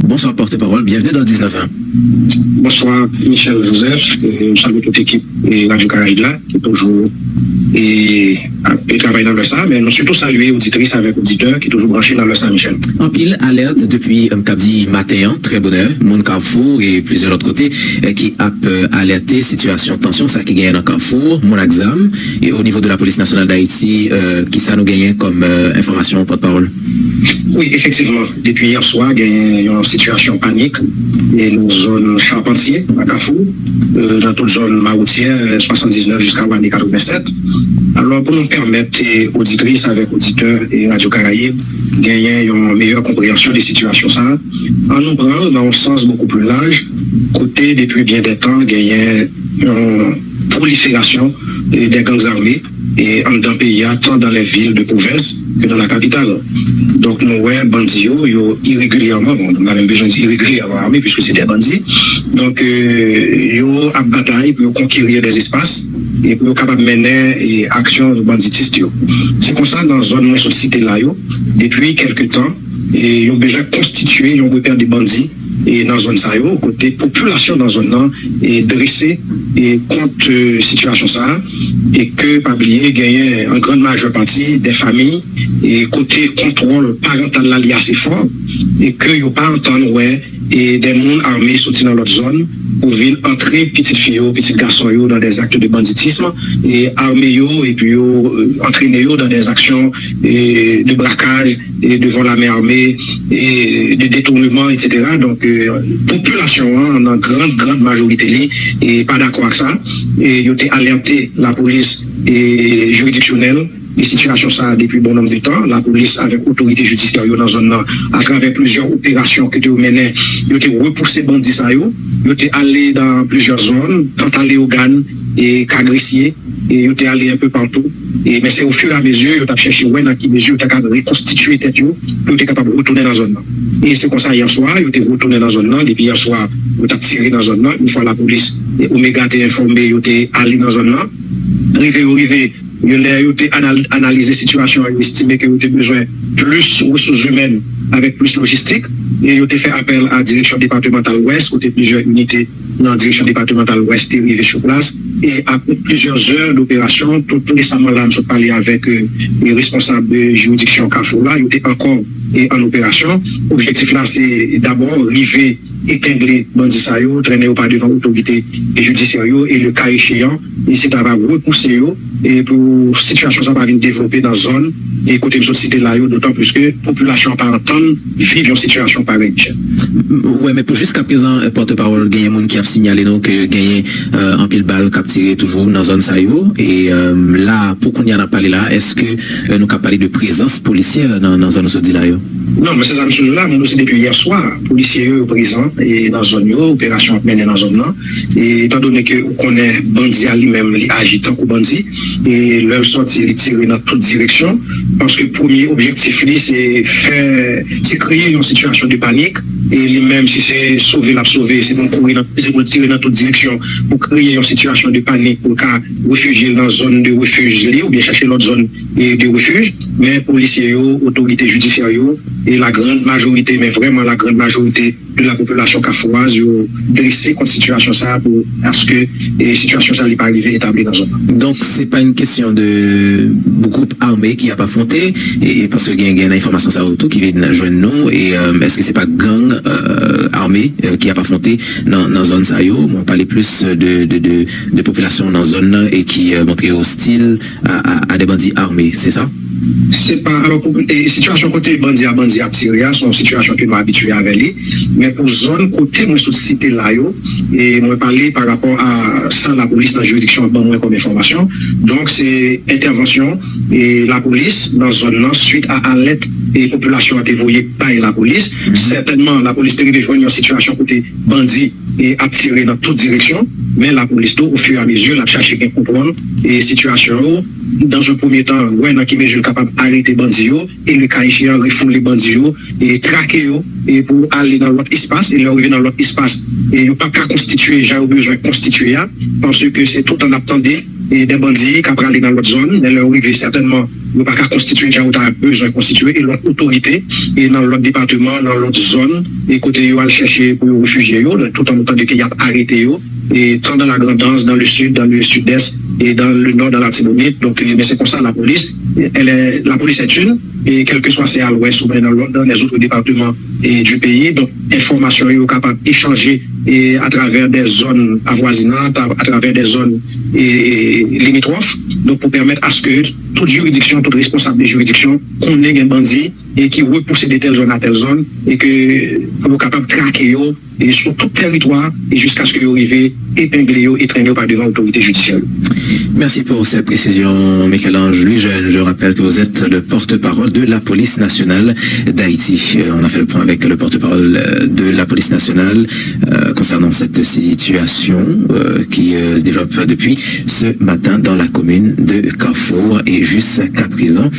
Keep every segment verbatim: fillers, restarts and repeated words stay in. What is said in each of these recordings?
Bonsoir, porte-parole. Bienvenue dans dix-neuf vingt. Bonsoir, Michel Joseph. E, m salye tout ekip, e, Radio Caraïbe la, ki toujou, e, ap, e, travay nan lè sa, men nou sitou salye oditris avèk oditè ki toujou branche nan lè sa, Michel. Anpil alèt depi, euh, m kab di maten an, trè bonè, moun Kafou e plizyè lòt kote, euh, ki ap, euh, alète sitiyasyon tansyon sa ki genyen nan Kafou, moun ak zam, e o nivo de la Polis Nasyonal d Ayiti, euh, ki sa nou genyen kòm, euh, enfòmasyon, pòtpawòl? Wi, efektivman, depi yè swa, genyen yon sitiyasyon panik e nan zòn Chapantye, nan Kafou, euh, nan tout zòn Mawotyè, euh, swasanndiznèf jiska ane katrevennsèt. Alò, pou nou pèmèt, euh, oditris avèk oditè, euh, Radio Caraïbe genyen yon meyè konpreyansyon de sitiyasyon sa a, ann nou pran l nan yon sans beaucoup plus large, kote depi byen dè tan genyen yon proliferasyon, euh, des gangs armés, e anndan peyi a, tant dans les villes de province que dans la capitale. Donk, nou wè bandi yo, yo iregilyèman, bon, nou pa menm bezwen di iregilyèman ame, puiske se de bandi. Donk, euh, yo ap batay pou yo konkeri de espas e pou yo kapab mennen, e, aksyon banditis yo. Se konsa, nan zòn mwen sot site la yo, depi kèlke tan, e, yo bezwen konstitye yon repè de bandi e nan zòn sa yo, kote popilasyon nan zòn nan, e, drese, e, kont, e, sitiyasyon sa a, e ke, pa bliye, genyen an grann majè pati de fanmi, e, kote kontwòl parantal la li ase fò, e ke yo pa antann wè, e, de moun ame soti nan lòt zòn pou vin antre pitit fi yo, pitit gason yo dans des actes de banditisme, e ame yo, epi yo, e, antrene yo dans des actions, e, de braquage, e, de vol à main armée, e, de détournement, et cetera. Donk, euh, popilasyon an, nan grann, grann majorite li, e pa dakò ak sa. E yo te alète lapolis, e, jiridiksyonèl de sitiyasyon sa a depi bon nonb de tan. Lapolis avèk otorite jidisyè yo nan zòn nan, atravè plizyè operasyon ke te yo mennen, yo te repouse bandi sa yo. Yo te ale nan plizyè zòn, Kanta Leyogàn e Kagresye, e yo te ale enpe patou. E, men se ofiramezi yo t ap chèche wè nan ki mezi yo ta ka rekonstitye tèt yo pou yo te kapab retounen nan zòn nan. E se konsa, yè swa, yo te retounen nan zòn nan. Depi yè swa, yo t ap tire nan zòn nan. Yon fwa lapolis, e, Omega te enfòme, yo te ale nan zòn nan. Rive yo rive, yo, lè yo te anal- analize sitiyasyon an, yo estime ke yo te bezwen plis resous imèn avèk plis lojistik. E yo te fè apèl a direksyon depatmantal Wès, kote plizyè inite nan direksyon depatmantal Wès te rive sou plas. E apre plizyè zè doperasyon, tout resaman la, m sot pale avèk, euh, responsab, euh, jiridiksyon Kafou la, yo te ankò, e, an operasyon. Objektif la, se dabò rive epengle bandi sa yo, trennen yo pa devan otorite jidisyè yo, e le ka echeyan, e se ta va repouse yo, e pou sitiyasyon sa pa vin devlope nan zòn, e kote m sot site la yo, dotan plis ke popilasyon an pa antann viv yon sitiyasyon parèy, Michel. Wè, men pou jiskaprezan, euh, pòtpawòl, genyen moun ki ap siyale nou ke genyen, euh, anpil bal k ap tire toujou nan zòn sa yo. E, euh, la, pou kounye a n ap pale la, èske, euh, nou ka pale de prezans polisyè nan, nan zòn ou sot di la yo? Non, men se sa m sou la, m anonse depi yè swa, polisye yo, yo prezan, e, nan zòn yo, operasyon ap mennen nan zòn nan. E, etan done ke ou konnen bandi a li menm, li aji tankou bandi, e lè l sòti, li tire nan tout direksyon, paske premye objektif li, se fè, se kreye yon sitiyasyon de panik, e li menm, si se sove l ap sove, se pou l kouri nan, se pou l tire nan tout direksyon, pou kreye yon sitiyasyon de panik, pou l ka refijye l nan zòn de refij li, oubyen chache lòt zòn, e, de refij. Men polisye yo, otorite jidisyè yo, e la grande majorité, men vrèman la grande majorité de la population kafouwaz, yo drese kont sitiyasyon sa a pou aske, e, sitiyasyon sa a li pa rive etabli nan zòn nan. Donk, se pa yon kesyon de gwoup ame ki ap afwonte, e, e paske gen, gen enfòmasyon sa yo tou ki vin jwenn nou, e, euh, èske se pa gang, euh, ame, euh, ki ap afwonte nan, nan zòn sa yo? Mwen pale plis de, de, de, de popilasyon nan zòn nan e ki, euh, montre yo ostil a, a, a de bandi ame, se sa? Se pa, alò, pou, e, sitiyasyon kote bandi a, bandi ap tire a, se yon sitiyasyon ke nou abitye avè li. Men pou zòn kote mwen sot site la yo, e mwen pale pa rapò a sa lapolis nan jiridiksyon an ban mwen kòm enfòmasyon. Donk, se entèvansyon, e, lapolis nan zòn nan, swit a alèt, e, popilasyon an te voye bay lapolis. Sètènman, lapolis te rive jwenn yon sitiyasyon kote bandi, e, ap tire nan tout direksyon, men lapolis tou, ofiramezi, l ap chache gen kontwòl, e, sitiyasyon yo. Dans un premier temps, wè nan ki mezi l kapab arete bandi yo, e le ka echeyan, refoule bandi yo, e trake yo, e pou ale nan lòt espas, e lè yo rive nan lòt espas, e yo p ap ka konstitye jan yo bezwen konstitye a, paske se tout tan n ap tande e dè bandi k ap prale nan lòt zòn, men lè yo rive, sètènman, yo pa ka konstitye jan yo ta bezwen konstitye, e lòt otorite, e nan lòt depatman, nan lòt zòn, e kote yo al chèche pou yo refijye yo, tout an nou tande ke y ap arete yo, e tan dans la Grand'Anse, dans le Sud, dans le Sud-Est, et dans le Nord, dans l'Artibonite. Donc, e, ben, c'est comme ça, la police, elle est, la police est une, et quel que soit c'est à l'ouest ou bien dans, dans les autres départements et du pays. Donc, enfòmasyon yo kapab echanje e atravè dè zòn avwazinant, atravè dè zòn e limitwòf, donk pou pèmèt aske tout jiridiksyon, tout responsab de jiridiksyon konnen gen bandi e ki repouse de tèl zòn a tèl zòn e ke pou yo kapab trake yo e sou tout tèritwa e jiskaske yo rive epengle yo e trennen yo pa devan otorite jidisyè yo. Merci pour ces précisions, Michel-Ange Louis-Jeune. Je rappelle que vous êtes le porte-parole de la Police nationale d'Haïti. Euh, on a fait le point avec le porte-parole euh, de la Police nationale euh, concernant cette situation euh, qui euh, se développe depuis ce matin dans la commune de Carrefour. Et jusqu'à présent,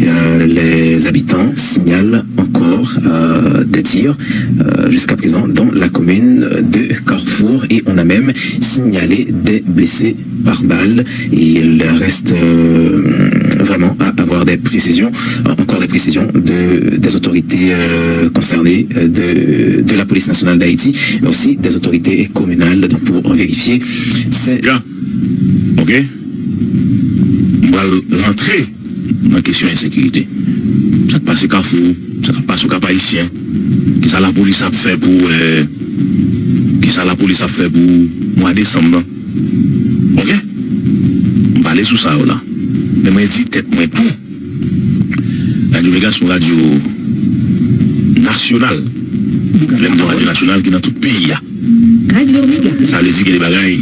euh, les habitants signalent encore euh, des tirs euh, jusqu'à présent dans la commune de Carrefour et on a même signalé des blessés par balle. Et il reste euh, vraiment à avoir des précisions, euh, encore des précisions de, des autorités euh, concernées, euh, de, de la Police nationale d'Haïti, mais aussi des autorités communales donc pour vérifier ces... Jan, ok? M pral rantre nan kesyon ensekirite. Sa k pase Kafou, sa k ap pase Kap Ayisyen, kisa lapolis ap fè pou, euh, kisa lapolis ap fè pou mwa desanm nan. Ok? M pale sou sa yo la. Men mwen di tèt mwen tou. Radyo Mega se yon radyo nasyonal. Lè m di yon radyo nasyonal ki nan tout peyi a. Sa vle di gen de bagay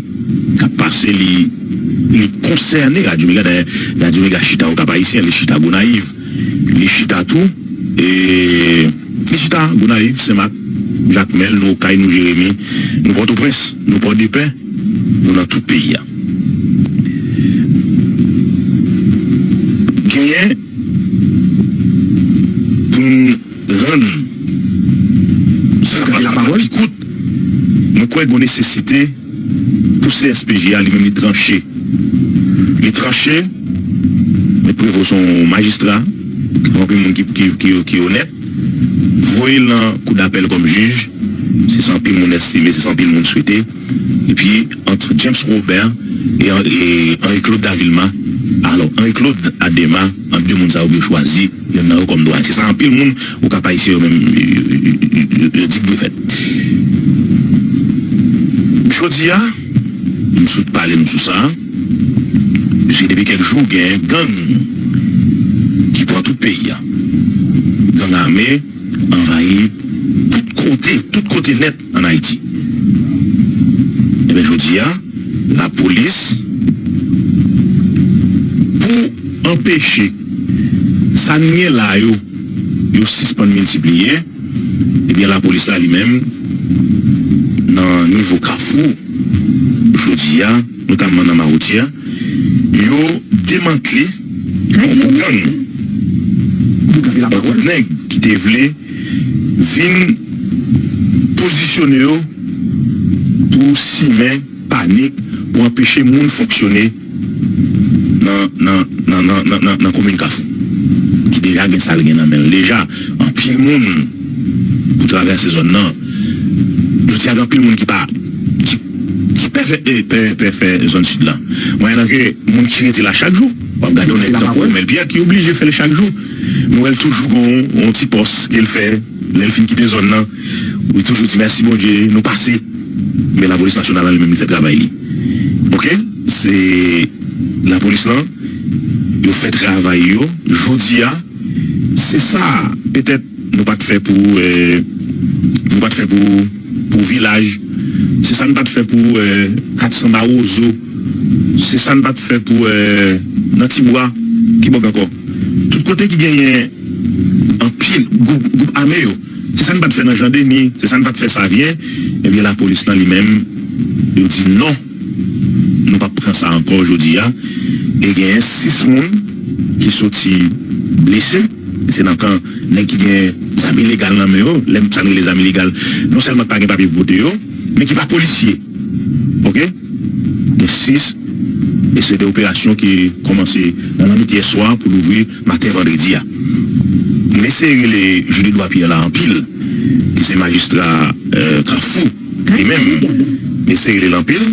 k ap pase, li, li konsène Radyo Mega. Dayè, Radyo Mega chita Okap Ayisyen, li chita Gonayiv, li chita tou, e, li chita Gonayiv, Senmak, Jakmèl, nou Okay, nou Jeremi, nou Pòtoprens, nou Pòdepè, nou nan tout peyi a. Genyen pou n rann sa k ap pase la pi kout, mwen kwè gen nesesite pou C S P J a li menm li tranche. Li tranche, Met Prevo se yon majistra, gen anpil moun ki, ki, ki, ki onèt, voye l nan koudapèl kòm jij, se sa anpil moun estime, se sa anpil moun swete, epi ant James Robert e, e Henri Claude Davilma, alò Henri Claude Adema, ant de moun sa yo pou yo chwazi youn nan yo kòm dwaye. Se sa anpil moun Okap Ayisyen yo menm yo di k dwe fèt. Jodi a, m sot pale nou sou sa, piske depi kèk jou gen gang ki pran tout peyi a. Gang ame anvayi tout kote, tout kote nèt ann Ayiti. Ebyen jodi a, lapolis pou anpeche sa n gen la yo, yo sispann miltipliye, ebyen lapolis la li menm nan nivo Kafou jodi a, notamman nan Mawotyè, yo demantle yon gwoup gang, yon gwoup nèg ki te vle vin pozisyone yo pou simen panik, pou anpeche moun fonksyone nan, nan, nan, nan, nan, nan, nan komin Kafou, ki deja gen sa l gen nan men l deja. Anpil moun pou travèse zòn nan. Jodi a, gen anpil moun ki pa, ki, ki pè fè, eh, pè, pè fè zòn sid la. Mwayennan ke moun ki rete la chak jou, w ap gade yon nèg tankou Romel Pierre ki oblije fè l chak jou. Nou wè l toujou gon yon ti pòs ke l fè lè l fin kite zòn nan. Ou toujou di mèsi Bondye, nou pase. Men lapolis nasyonal la li menm li fè travay li. Ok? Se lapolis lan, yo fè travay yo. Jodi a, se sa, petèt, nou pa t fè pou, eh, nou pa t fè pou, pou vilaj. Se sa n pa t fè pou, eh, kat san Mawozo. Se sa n pa t fè pou, eh, nan Tibwa. Ki bòk ankò? Tout kote ki genyen anpil gwoup, gwoup ame yo. Se sa n pa t fè nan Jan Deni, se sa n pa t fè Savyen. Ebyen, lapolis lan li menm, yo di non, nou p ap pran sa ankò jodi a. E genyen sis moun ki soti blese. Se nan kan nèg ki gen zam ilegal nan men yo, lè m sa n rele zam ilegal, non sèlman ki pa gen papye pou pote yo, men ki pa polisye. Ok? Gen sis E se de operasyon ki kòmanse nan lannwit yè swa pou louvri maten vandredi a. M eseye rele Julie Edouard Pierre la anpil, ki se majistra Kafou li menm. M eseye rele l anpil.